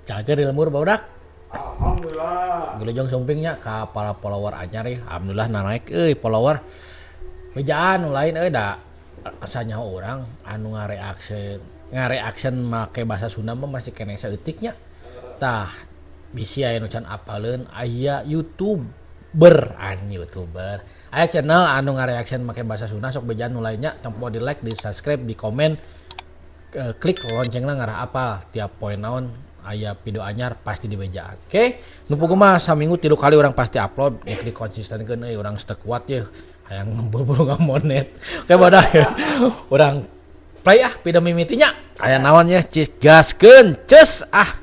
Cager di lembur barudak. Alhamdulillah. Wilujeng sumping nya ka para follower anyar ya. Alhamdulillah nanaek euy follower. Bejaan nu lain euy da asa nyaho urang anu ngareaction make bahasa Sunda mah masih keneh saeutik nya. Tah bisi aya nu can apaleun aya YouTuber anjing YouTuber. Aya channel anu ngareaction make bahasa Sunda sok bejaan nu lainnya tempo di like, di subscribe, di komen, klik loncengna ngarah apal tiap poe naon aya video anyar pasti dibeja. Oke, nu puguh mah saminggu 3 kali orang pasti upload, ya dikonsistenkeun euy urang teu kuat ye hayang buru-buru ngamonet. Oke badak urang play ah video mimitinya. Aya naon ye cik gaskeun ces ah.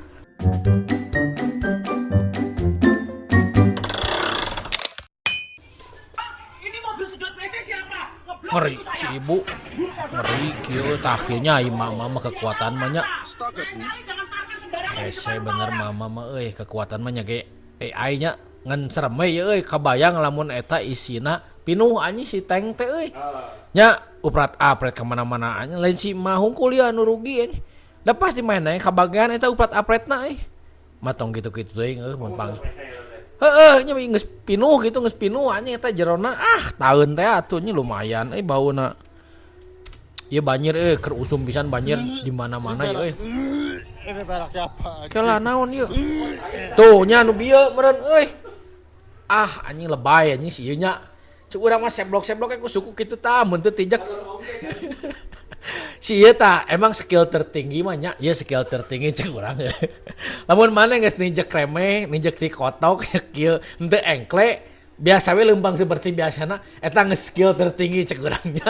Ngeri si ibu, ngeri kieu tah kieu nya ai mama mah kekuatan mah nya. Hese bener mama mah euy kekuatan mah nya ge AI nya ngan serem we euy kabayang lamun eta isina pinuh anjing si tank teh euy. Nya uprat apret ka mana-mana anjing lain si mah hungkul ieu anu rugi anjing. Da pasti main kabagean eta uprat apretna euy. Matong gitu-gitu teuing euy mun pang. Heeh nya geus pinuh gitu geus pinuh anjing eta jerona ah taeun teh atuh nya lumayan euy bauna. Ieu banjir euy keur usum pisan banjir di mana-mana ieu euy. Ini barang siapa? Kelah naon ieu? Tuh nya nu bieu meureun euy. Ah anjing lebay anjing si ieu nya. Cuk urang mah seblok-seblok ku suku kitu tah mun teu tijek. Si ieu tah emang skill tertinggi mah nya, ieu skill tertinggi cek urang. Lamun maneh geus nijek remeh, nijek ti kotok kieu henteu engkle biasa we leumpang seperti biasana eta geus skill tertinggi cek urang nya.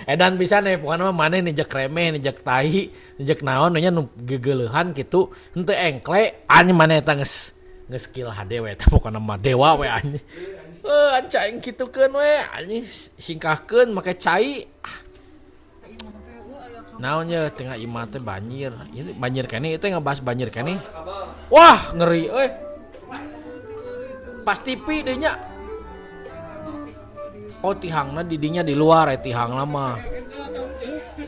Edan pisan we pokona mah maneh nijek remeh, nijek tahi, nijek naon nya nu gegeleuhan kitu henteu engkle anjing maneh eta geus skill HD we eta pokona mah dewa we anjing. Heuh anjing aing kitukeun we anjing singkahkeun make cai. Naon ye tengah imah teh banjir. Ieu banjir keneh ieu teh ngebahas banjir keneh. Wah, ngeri euy. Pas TV deui nya. Oh tihangna di dinya di luar tihangna mah.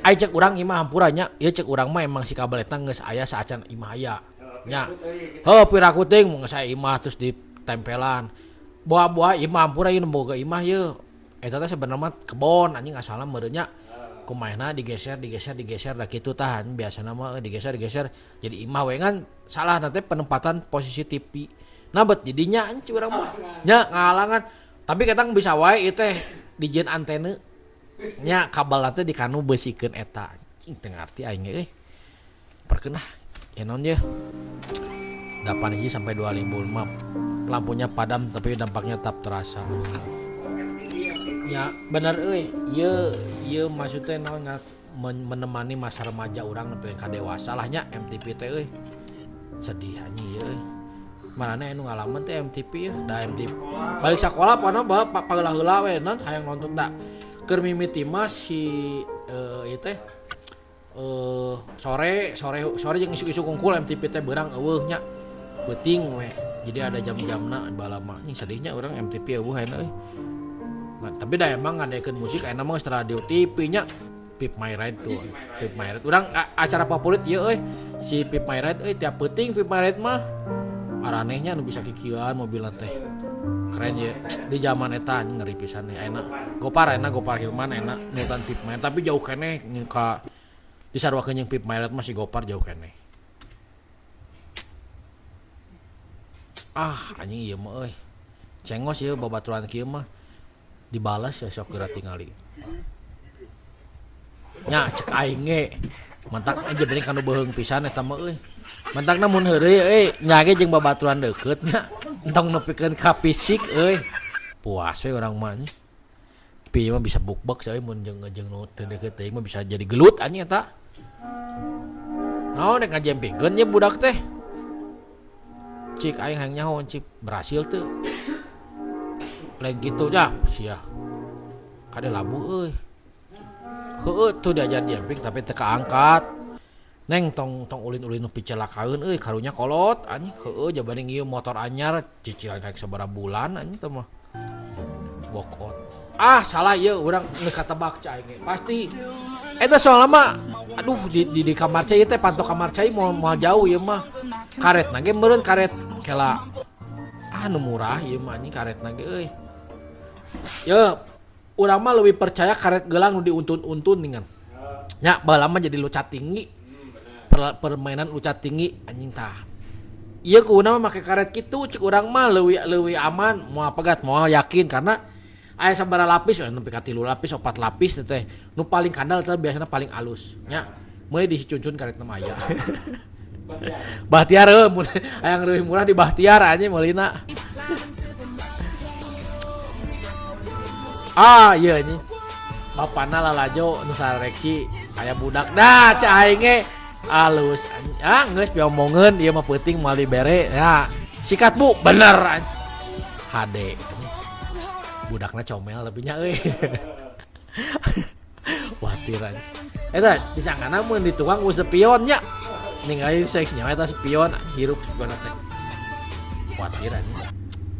Ai cek urang imah hampura nya, ieu cek urang mah emang si kabel eta geus aya saacan imah aya. Nya. Heuh piraku teuing mun geus aya imah terus ditempelan. Boa-boa imah hampura ieu nu boga imah ieu. Eta teh sebenarnya mah kebon anjing asalna meureun nya. Kumaha digeser digeser digeser da kitu tah biasana mah digeser digeser jadi imah we ngan salah teh penempatan posisi TV. Nah bet jadinya anjing urang mah nya ngahalangan. Tapi kadang bisa wae ieu teh dijieun antena nya kabel teh dikanu beusikeun eta. Anjing teu ngarti aing ge euy. Perkeun ah ya naon ye. 8 hiji sampai 2005 lampunya padam tapi dampaknya tetap terasa. Ya bener euy, ieu ieu maksudnya naon menemani masa remaja urang nepi ka dewasa lah nya MTV teh euy. Sedih anjing ieu euy. Marane anu ngalaman teh MTV ieu, da MTV. Balik sakola pana bae pageula heula we naon hayang nonton da. Keur mimiti mah si ieu teh sore sore sore jeung isuk-isuk kungkul MTV teh beurang eueuh nya. Peuting we. Jadi ada jam-jamna balama. Anjing sedihnya urang MTV eueuh ayeuna euy. Nah, tapi dah emang ngadekeun musik ayeuna mah geus radio TV nya. Pip My Ride tuh. Pip My Ride. Urang acara favorit ieu euy. Si Pip My Ride euy tiap peuting Pip My Ride mah. Aranehnya nu bisa kikieuan mobilna teh. Keren ye. Di zaman eta anjing ngeri pisan ye ayeuna. Gopar ayeuna Gopar Hilman ayeuna nurutan Pip My Ride tapi jauh keneh ka disaruakeun jeung Pip My Ride mah si Gopar jauh keneh. Ah anjing ieu mah euy. Cengos ieu babaturan kieu mah. Dibalas ya sok geura tingali. Nya cek aing ge. Mantak aja beuring kanu beuheung pisan eta mah euy. Mantakna mun heureuy euy nya ge jeung babaturan deukeut nya. Entong nepikeun ka fisik euy. Puas we urang mah anjing. Tapi mah bisa bukbek euy mun jeung nu teu deukeut teuing mah bisa jadi gelut anjing eta. Naon rek ngajempingkeun ye budak teh. Cik aing hayang nyaho cik berhasil teu. Lain kitu nya sia. Kade labu euy. Heueuh tuh diajar jemping tapi teu kaangkat. Neng tong tong ulin-ulin nu picelakaeun euy karunya kolot anjing heueuh jabari ieu motor anyar cicilan kayak sabaraha bulan anjing teh mah. Walk out. Ah salah ieu urang geus katebak cai aing ge. Pasti eta soalna mah Aduh di kamar cai teh panto kamar cai moal jauh ieu mah. Karetna ge meureun karet kela ah nu murah ieu mah anjing karetna ge euy. Ye urang mah leuwih percaya karet gelang nu diuntun-untun ningan. Nya baheula mah jadi lucat tinggi. Permainan lucat tinggi anjing tah. Ieu kuuna mah make karet kitu cek urang mah leuwih aman, moal pegat, moal yakin karena aya sabaraha lapis, nepi ka 3 lapis, 4 lapis teh. Nu paling kandal teh biasana paling alus nya. Meuli di si Cuncun karetna mah aya. Bahtiar heuh mun hayang leuwih murah di Bahtiar anjing meulina. Ah ieu anjing. Bapana lalajo nu salereksi aya budak dah cek aing ge alus anjing. Ah geus piomongeun ieu mah peuting moal dibere ya. Sikat bu bener anjing. Hade anjing. Budakna comel tapi nya euy. Watir anjing. Eta disangkana mun dituang ku spion nya. Ninggalin seks nya eta spion hirup gona teh. Watir anjing.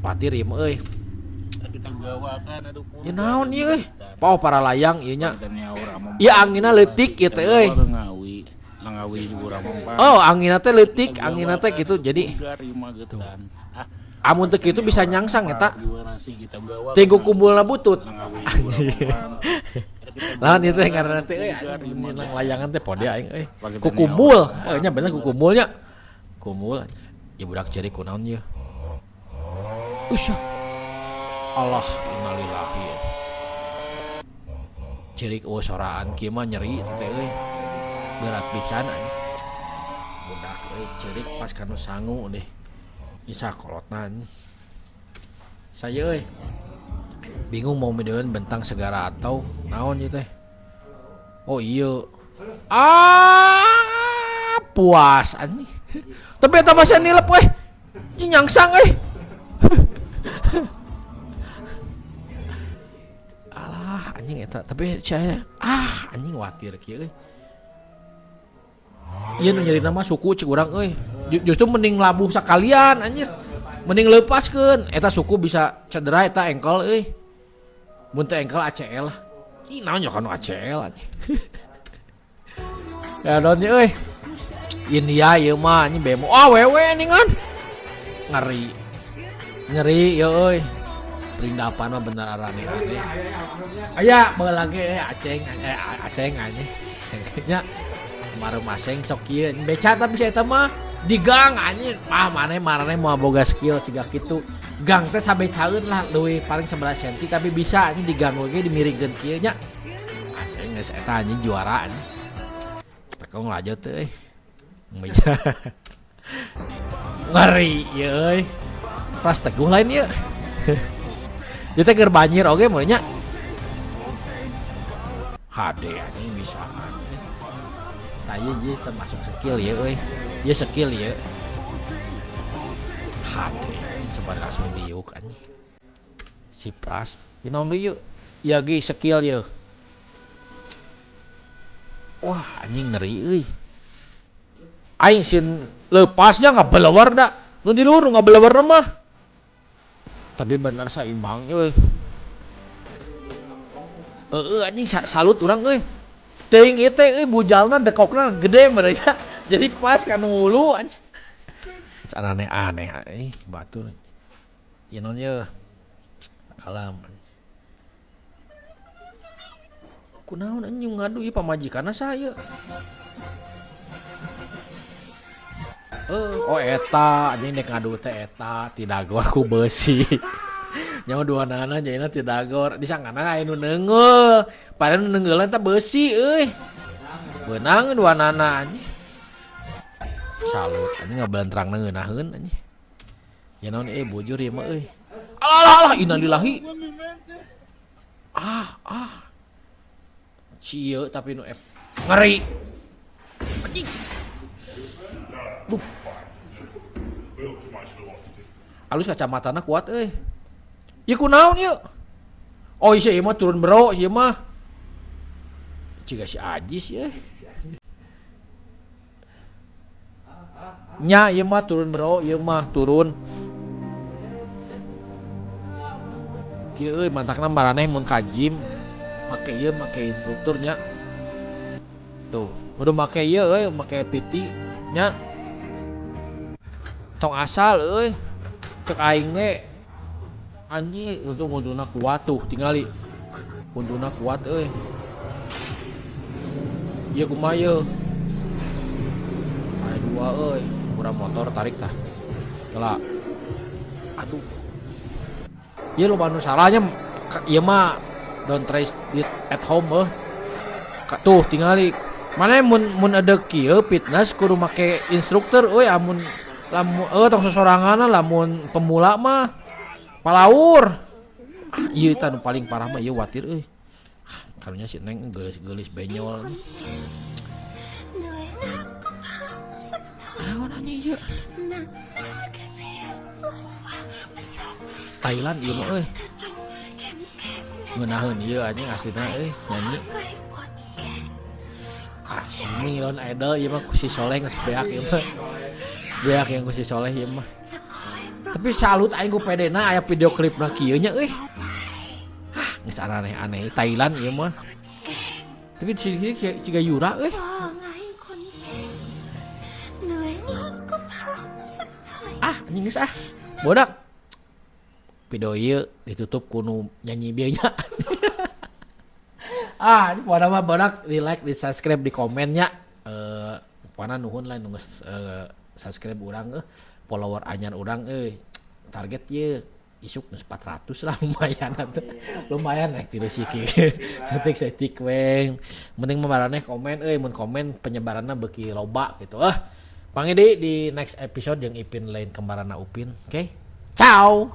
Watir ieu mah euy. Ya naon ieu euy? Pau para layang ieu nya. Ieu anginna leutik ieu teh euy. Oh, anginna teh leutik, anginna teh kitu jadi. Tuh. Amun teu kitu bisa nyangsang eta. Teu kumpulna butut. Lawan ieu teh ngaranna teh euy anjing layangan teh pode aing euy. Kukumbul, heuh nya bener kukumbul nya. Kumbul. Ieu budak ceurik kunaon ieu? Usah. Allah innalillahi. Ceurik eueuh soraan kieu mah nyeri teh euy. Berat pisan anjing. Budak euy ceurik pas kanu sangu deh. Isa kolotna anjing. Saya euy. Bingung mau videoin bentang segara atau naon ieu teh. Oh iya. Ah puas anjing. Tapi eta mah nilep euy. Nyangsang euy. Alah anjing eta tapi saya ah anjing watir kieu euy. Ieu nu nyerina mah suku cek urang euy. Justru mending labuh sakalian anjir. Mending leupaskeun eta suku bisa cedera eta engkel euy. Mun teu engkel ACL lah. Ih naon nya kana ACL anjing. Ya naon euy. India ieu mah anjing bemo. Ah wewe ningan. Ngeri. Nyeri ieu euy. Perindapan mah bener arane-aneh. Aya baheula ge aceng aseng anjing. Aseng nya. Marem aseng sok kieu beca tapi si eta mah di gang anjing. Ah maneh marane moal boga skill ciga kitu. Gang teh sabecaeun lah leuwih paling 11 senti tapi bisa anjing di gang oge dimiringkeun kieu nya. Aseng geus eta anjing juara anjing. Tekong lajo teh euy. Meja. Ngeri ieu euy. Pras teguh lain ieu. Ieu teh keur banjir oge mun nya. Hade anjing bisaan. Tah ieu ieu termasuk skill ieu euy. Ieu skill ieu. Hade anjing sebar langsung diuk anjing. Si Pras, ieu naon deui ieu? Ieu ge skill ieu. Wah anjing ngeri euy. Aing sieun leupasnya ngabelewar da. Nu di luhur ngabelewar mah. Tapi bener saimbang euy. Heueuh anjing salut urang euy. Teuing ieu teh euy bujalna dekokna gede meureun nya. Jadi pas ka nu hulu anjing. Aneh-aneh anjing batur. Ieu naon ieu? Kalem. Kunaon anjing ngadu ieu pamajikanna saha ieu? Oh eta anjing dek ngadu teh eta tidagor ku beusi. Nyawa duanana jadina tidagor disangkana aya nu neungeul. Padahal nu neunggeulan teh beusi euy. Beunang duanana anjing. Salut anjing ngabelentrangna ngeunaheun anjing. Ya naon euy bujur ieu mah euy. Alah alah alah innalillahi. Ah ah. Cieu tapi nu ngeri. Anjing. Duh. Alus kacamatana kuat euy. Ieu kunaon ieu? Oh ieu mah turun bro ieu mah. Ciga si Ajis ieu. Nya ieu mah turun bro, ieu mah turun. Kieu euy mantakna maraneh mun ka gym make ieu make instrukturnya. Tuh. Kudu make ieu euy, make PT nya. Tong asal euy. Cek aing ge anjing itu kuntuna kuat tuh tingali. Kuntuna kuat euy. Ieu kumaha ieu? Aya dua euy, kurang motor tarik tah. Kela. Aduh. Ieu loba nu salahnya, ieu mah don't try it at home euy. Tuh tingali. Mana mun mun ada kieu fitness kudu make instruktur euy, amun lamun euy tong sosorangan, lamun pemula mah palaur. Ah, ieu tah nu paling parah mah ieu watir euy. Ah, karunya si Neng geulis-geulis benyol. Naon anjing ieu? Thailand ieu mah euy. Ngeunaheun ieu anjing aslina euy nyanyi. Ah, sini lawan idol ieu mah ku si Soleh geus beak ieu mah. Beak yang ku si Soleh ieu mah. Tapi salut aing ku pedena aya video klipna kieu nya euy. Hah, geus aneh-aneh Thailand ieu mah. Tapi si siga Yura euy. Ah, anjing geus ah. Bodak. Video ieu ditutup ku nu nyanyi bieu nya. Ah, ini pokoknya mah bodak di like, di subscribe, di komennya. Pokoknya nuhun lah nu geus subscribe urang follower anyar urang target ieu isuk geus 400 lah lumayan atuh. Lumayan naik tilu siki. Setik-setik we. Penting mah maraneh komen euy, mun komen penyebaranna beuki loba gitu. Ah, panggil deui di next episode jeung Ipin lain kembarana Upin. Oke. Okay? Ciao.